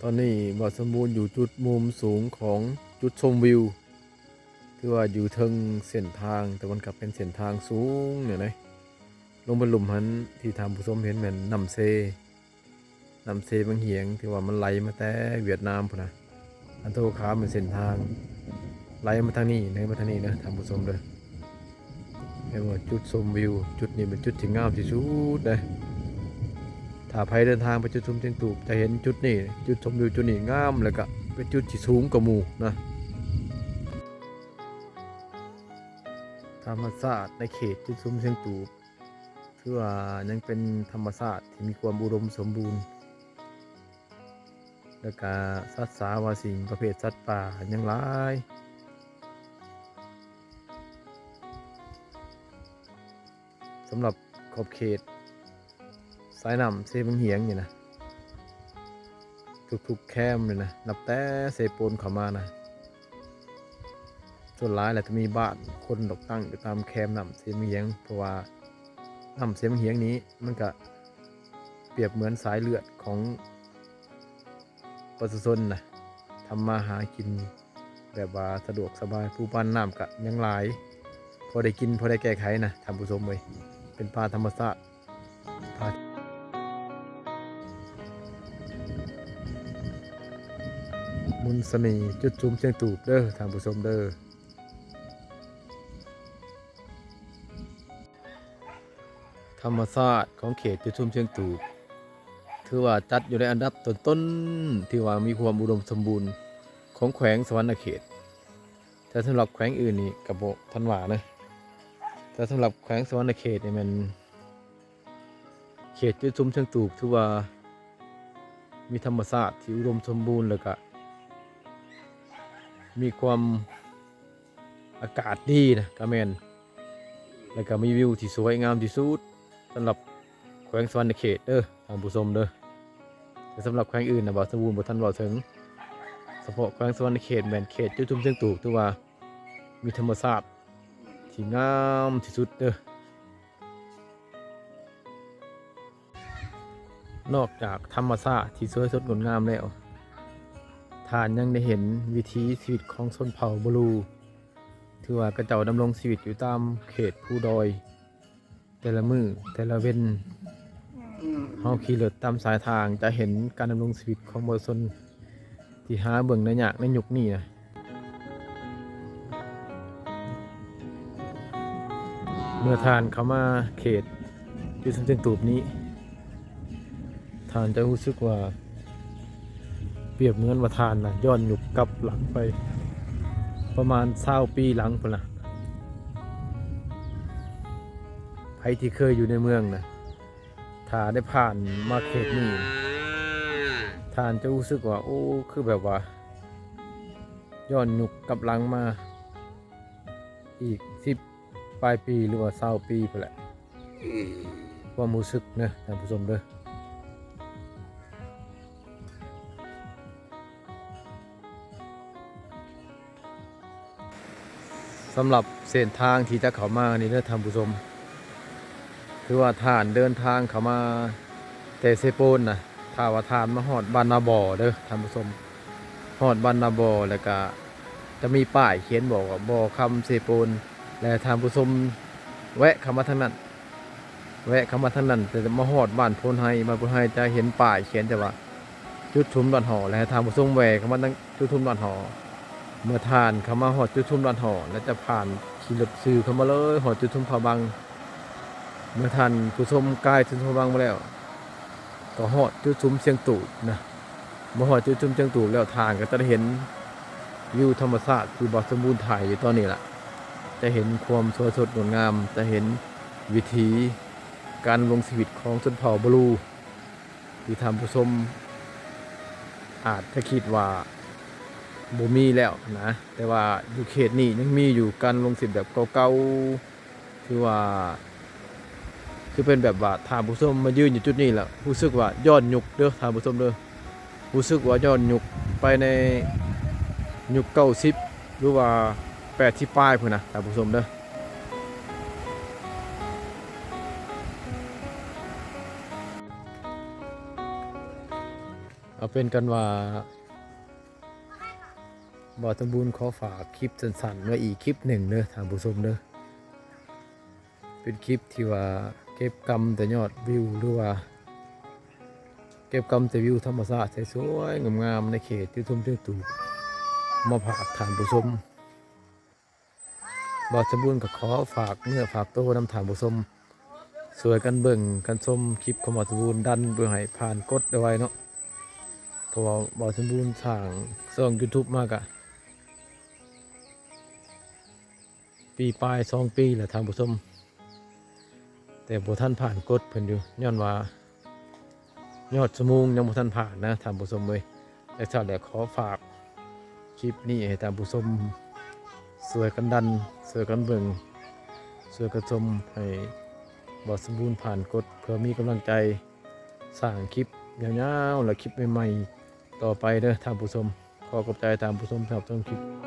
ຕອນນີ້ບ່າວສົມບູນຢູ່ຈຸດມຸມສູງຂອງຈຸດຊົມວິວ ຖືວ່າຢູ່ເທິງເສັ້ນທາງ, ແຕ່ມັນກໍເປັນເສັ້ນທາງສູງນີ້ນະ. ລົງໄປລຸ່ມຫັ້ນ ທີ່ທ່ານຜູ້ຊົມເຫັນແມ່ນນ້ຳເຊ, ນ້ຳເຊບັງຫຽງ ທີ່ວ່າມັນໄຫຼມາແຕ່ຫວຽດນາມພຸ້ນນະ. ອັນໂທຂາວແມ່ນເສັ້ນທາງໄຫຼມາທາງນີ້ເດີ, ມາທາງນີ້ເດີທ່ານຜູ້ຊົມເດີ. ເຫັນບໍ່? ຈຸດຊົມວິວຈຸດນີ້ເປັນຈຸດທີ່ງາມທີ່ສຸດເດ້. ຖ້າໃຜເດີນທາງໄປຈຸດຊົມຊຽງຕູບ ຈະເຫັນຈຸດນີ້, ຈຸດຊົມວິວຈຸດນີ້ງາມ ແລ້ວກະເປັນຈຸດທີ່ສູງກວ່າໝູ່ນະ. ທຳມະຊາດໃນເຂດຈຸດຊົມຊຽງຕູບ ຖືວ່າຍັງເປັນທຳມະຊາດທີ່ມີຄວາມອຸດົມສົມບູນ ແລ້ວກະສັດສາວາສິ່ງປະເພດສັດປ່າຍັງຫຼາຍ. ສຳລັບຂອບເຂດສາຍນ້ຳເຊບັງຫຽງນີ້ນະ, ທຸກໆແຄມນີ້ນະ, ນັບແຕ່ເຊໂປນເຂົ້າມານະ, ສ່ວນຫຼາຍແລ້ວຈະມີບ້ານຄົນດອກຕັ້ງຢູ່ຕາມແຄມນ້ຳເຊບັງຫຽງ, ເພາະວ່ານ້ຳເຊບັງຫຽງນີ້ມັນກະປຽບເໝືອນສາຍເລືອດຂອງປະຊາຊົນນະ, ທຳມາຫາກິນ ແບບວ່າສະດວກສະບາຍ, ປູປານນ້ຳກະຍັງຫຼາຍ, ພໍໄດ້ກິນ ພໍໄດ້ແກ້ໄຂນະທ່ານຜູ້ຊົມເອີຍ. ເປັນປ່າທຳມະຊາດ, ມົນສະເໜ່ຈຸດຊຸມຊຽງຕູບເດີທ່ານຜູ້ຊົມເດີ. ທຳມະຊາດຂອງເຂດຈຸດຊຸມຊຽງຕູບ ຖືວ່າຈັດຢູ່ໃນອັນດັບຕົ້ນໆ ທີ່ວ່າມີຄວາມອຸດົມສົມບູນຂອງແຂວງສະຫວັນນະເຂດ, ແຕ່ສຳລັບແຂວງອື່ນນີ້ກໍບໍ່ທັນວ່າເນາະ. ແຕ່ສຳລັບແຂວງສະຫວັນນະເຂດນີ້ແມ່ນເຂດຈຸດຊຸມຊຽງຕູບ ຖືວ່າມີທຳມະຊາດທີ່ອຸດົມສົມບູນ ແລ້ວກະມີຄວາມ ອາກາດດີນະ ກະແມ່ນ, ແລ້ວກະມີວິວທີ່ສວຍງາມທີ່ສຸດສຳລັບແຂວງສະຫວັນນະເຂດເດີທ່ານຜູ້ຊົມເດີ. ແຕ່ສຳລັບແຂວງອື່ນນະ ບ່າວສົມບູນບໍ່ທັນເວົ້າເຖິງ, ສະເພາະແຂວງສະຫວັນນະເຂດແມ່ນເຂດຈຸດຊຸມຊຽງຕູບ ຖືວ່າມີທຳມະຊາດທີ່ງາມທີ່ສຸດເດີ. ນອກຈາກທຳມະຊາດທີ່ສວຍສົດງົດງາມແລ້ວ, ທ່ານຍັງໄດ້ເຫັນວິຖີຊີວິດຂອງຊົນເຜົ່າບລູ ຖືວ່າເຂົາເຈົ້າດຳລົງຊີວິດຢູ່ຕາມເຂດພູດອຍ, ແຕ່ລະມື້ແຕ່ລະເວັນ ເຮົາຂີ່ລົດຕາມສາຍທາງ ຈະເຫັນການດຳລົງຊີວິດຂອງປະຊາຊົນ ທີ່ຫາເບິ່ງໄດ້ຍາກໃນຍຸກນີ້ນະ. ເມື່ອທ່ານເຂົ້າມາເຂດຈຸດຊຸມຊຽງຕູບນີ້ ທ່ານຈະຮູ້ສຶກວ່າ ປຽບເໝືອນວ່າທ່ານນະຍ້ອນຍຸກກັບຫຼັງໄປປະມານຊາວປີຫຼັງພຸ້ນລະ. ໃຜທີ່ເຄີຍຢູ່ໃນເມືອງນະ ຖ້າໄດ້ຜ່ານມາເຂດນີ້ ທ່ານຈະຮູ້ສຶກວ່າ ໂອ້ ຄືແບບວ່າຍ້ອນຍຸກກັບຫຼັງມາອີກສິບປາຍປີ ຫຼືວ່າຊາວປີພຸ້ນແຫຼະ, ຄວາມຮູ້ສຶກເນາະທ່ານຜູ້ຊົມເດີ. ສຳລັບເສັ້ນທາງທີ່ຈະເຂົ້າມານີ້ເດີທ່ານຜູ້ຊົມ, ຄືວ່າທ່ານເດີນທາງເຂົ້າມາແຕ່ເຊໂປນນະ, ຖ້າວ່າທ່ານມາຮອດບ້ານນາບໍ່ເດີທ່ານຜູ້ຊົມ, ຮອດບ້ານນາບໍ່ ແລ້ວກະຈະມີປ້າຍຂຽນບອກວ່າບໍ່ຄຳເຊໂປນ ແລະ ທ່ານຜູ້ຊົມແວະເຂົ້າມາທາງນັ້ນ. ແວະເຂົ້າມາທາງນັ້ນ ແຕ່ມາຮອດບ້ານໂພນໄຮ, ບ້ານໂພນໄຮຈະເຫັນປ້າຍຂຽນແຕ່ວ່າຈຸດຊຸມດອນຫໍ່ ແລະ ໃຫ້ທ່ານຜູ້ຊົມແວ່ເຂົ້າມາທາງຈຸດຊຸມດອນຫໍ່. ເມື່ອທ່ານເຂົ້າມາຮອດຈຸດຊຸມດອນຫໍ່ ແລ້ວຈະຜ່ານຂີ່ລົດຊື່ເຂົ້າມາເລີຍ ຮອດຈຸດຊຸມຜາບັງ. ເມື່ອທ່ານຜູ້ຊົມກາຍຈຸດຊຸມຜາບັງມາແລ້ວ ກໍຮອດຈຸດຊຸມຊຽງຕູບນະ. ມາຮອດຈຸດຊຸມຊຽງຕູບແລ້ວ ທ່ານກໍຈະໄດ້ເຫັນວິວທຳມະຊາດທີ່ບ່າວສົມບູນຖ່າຍຢູ່ຕອນນີ້ລະ, ຈະເຫັນຄວາມສວຍສົດງົດງາມ, ຈະເຫັນວິຖີການດຳລົງຊີວິດຂອງຊົນເຜົ່າບລູ ທີ່ທ່ານຜູ້ຊົມອາດຈະຄິດວ່າບໍ່ມີແລ້ວນະ, ແຕ່ວ່າຢູ່ເຂດນີ້ຍັງມີຢູ່ ການດຳລົງຊີວິດແບບເກົ່າໆ. ຖືວ່າ ຄືເປັນແບບວ່າທ່ານຜູ້ຊົມມາຢືນຢູ່ຈຸດນີ້ແລ້ວ ຮູ້ສຶກວ່າຍ້ອນຍຸກເດີທ່ານຜູ້ຊົມເດີ, ຮູ້ສຶກວ່າຍ້ອນຍຸກໄປໃນຍຸກເກົ້າສິບ ຫຼືວ່າແປດສິບປາຍພຸ້ນນະທ່ານຜູ້ຊົມເດີ. ເອົາເປັນກັນວ່າ ບ່າວສົມບູນຂໍຝາກຄລິບສັ້ນໆໄວ້ອີກຄລິບໜຶ່ງເດີທ່ານຜູ້ຊົມເດີ. ເປັນຄລິບທີ່ວ່າເກັບກຳແຕ່ຍອດວິວ ຫຼືວ່າເກັບກຳແຕ່ວິວທຳມະຊາດສວຍໆງາມໆໃນເຂດຢູທູບຢູທູບ ມາຝາກທ່ານຜູ້ຊົມ. ບ່າວສົມບູນກໍຂໍຝາກເນື້ອຝາກໂຕນຳທ່ານຜູ້ຊົມ ຊ່ວຍກັນເບິ່ງກັນຊົມຄລິບຂອງບ່າວສົມບູນ ດັນເພື່ອໃຫ້ຜ່ານກົດໄວໆເນາະ ເພາະວ່າບ່າວສົມບູນສ້າງຊ່ອງຢູທູບມາກະ ປີປາຍ ສອງປີແລ້ວທ່ານຜູ້ຊົມ ແຕ່ບໍ່ທັນຜ່ານກົດເພິ່ນຢູ່ ຍ້ອນວ່າຍອດຊົ່ວໂມງຍັງບໍ່ທັນຜ່ານນະທ່ານຜູ້ຊົມເອີຍ. ຈັ່ງຊັ້ນແຫຼະ ຂໍຝາກຄລິບນີ້ໃຫ້ທ່ານຜູ້ຊົມຊ່ວຍກັນດັນ ຊ່ວຍກັນເບິ່ງ ຊ່ວຍກັນຊົມ ໃຫ້ບ່າວສົມບູນຜ່ານກົດ ເພື່ອມີກຳລັງໃຈສ້າງຄລິບຍາວໆ ແລະ ຄລິບໃໝ່ໆຕໍ່ໄປເດີທ່ານຜູ້ຊົມ. ຂໍຂອບໃຈທ່ານຜູ້ຊົມສຳລັບຊົມຄລິບ.